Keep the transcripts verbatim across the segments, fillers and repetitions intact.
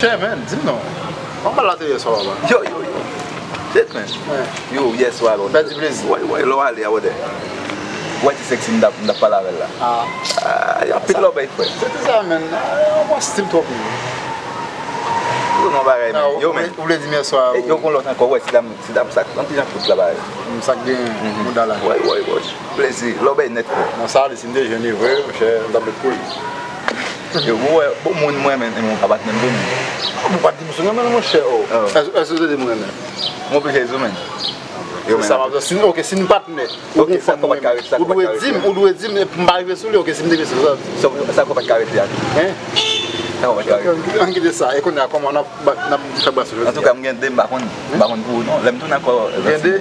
Chè, man, di m non. Kòman pale la te yè swa, papa? Yo, yo, yo. Shit, man. Yo, yè swa, lò. Pèdi plezi. Woy, woy, lè w ale a wòdè. Wè ti sexy m t ap, m t ap pale avè l la. Ah, y ap pit lò bay, frè. Se te sa, man. Ah, w ap stil twòp, man. Yo, non, bagay, man. Yo, man. Ou vle di m yè swa? Yo, gon lòt ankò, wè, ti dam, ti dam sa. Yon ti jan kout la, bagay. M sa k gen mouda la. Woy, woy, woy. Plezi, lò bay nèt, frè. Nan sa, li, si m te jwenn li vre, monchè, m t ap met pou li. Yo, bon, wè, bon, moun mwen, men, men, pa patnè m, men. Bon, pa di m sou mwen, men, monchè, oh. Èske, èske w te di m renmen? Mwen oblije di w, men. Yo, men. Sa m ap di, si, ok, si n patnè, ou gon fanm ou renmen, ou dwe di m, ou dwe di m, epi m pa rive sou li, ok, si m te rive sou li, sa. Sa, sa w pa t ka rete a. Hein? Sa w pa t ka rete. Ok, ann kite sa, e kounye a, kòman n ap, n ap fè bras jodi a? Antouka, m gen de, m pa konn, m pa konn pou ou, non. Lè m tounen ankò, gen de?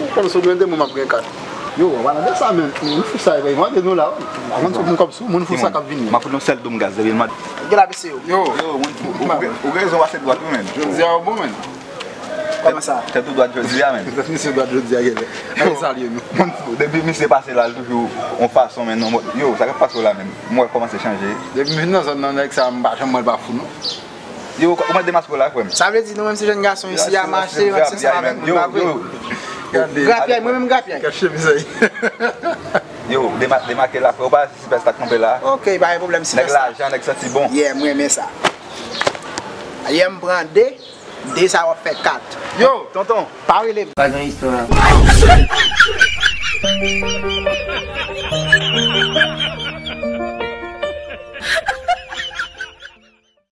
Ou konn si w gen de, mwen, m ap gen kat. Yo, an palan de sa menm, moun fou sa yo mande nou la, wi. Moun fou sa k ap vini. M ap fout yon sèl dòm gaz depi l mande. Gen la, mesye yo. Yo, yo, moun fou. Ou, ou gen rezon pase dwat, wi, men. Jodi a, ou bon, men. Kòman sa? Tèt ou dwat jodi a, men. Tèt misye dwat jodi a, genlè. Yo, salye nou. Moun fou. Depi misye pase la, l toujou yon fason, men, non, yo, sa k ap pase w la, men. M wè l kòmanse chanje. Depi m vin nan zòn nan, nèg sa, m pa janm wè l pa fou, non. Yo, ou mèt demaske w la, frè m. Sa vle di nou menm se jèn gason isi a mache, ann se ansanm avèk nou, pa vre? Grapyay, mwen menm grapyay. Gad chemiz sa. Yo, dema-, demake la, frè. Ou pa si pès la kanpe la. Ok, pa gen pwoblèm si pès la. Nèg lajan, nèg santi bon. Yeah, mwen renmen sa. Yè m pran de, de sa w ap fè kat. Yo, tonton. Pa rele m. Pa gen istwa.